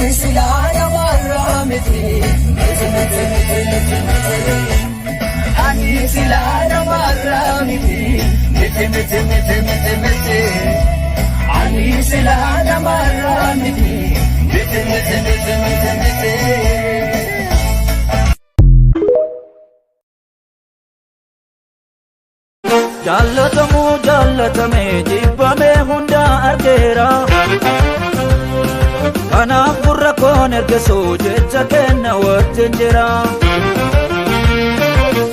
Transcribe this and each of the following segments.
Ani silaa namarraa miti, miti miti miti miti miti. Ani silaa namarraa miti, miti miti miti miti miti. Ani silaa namarraa miti, miti miti miti miti miti. Jaallatamuu jaallatamee jibbamee hunda argeera. Kanaaf gurra koon ergesuu jecha kenna wajjin jira.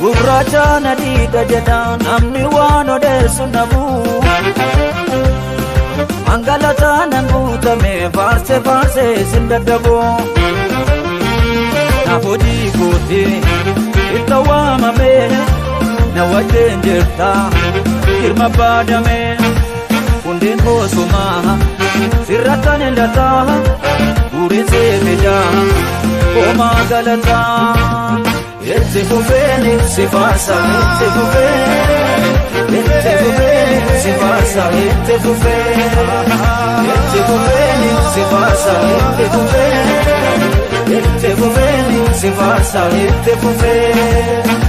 Gurraacha na dhiiga jedha namni waan odeessu namu. Angalataa nan guutame faarse faarse sin dadhabu. Naaf hojii kooti itti waamame na wajjin jirta jirma baadame. Hundeen koosumaa sirra kan lataa guurisee fidaa homaa galataa. Itti fufeeni si faarsa, itti fufee, itti fufeeni si faarsa, itti fufee, itti fufeeni si faarsa, itti fufee, itti fufeeni si faarsa, itti fufee.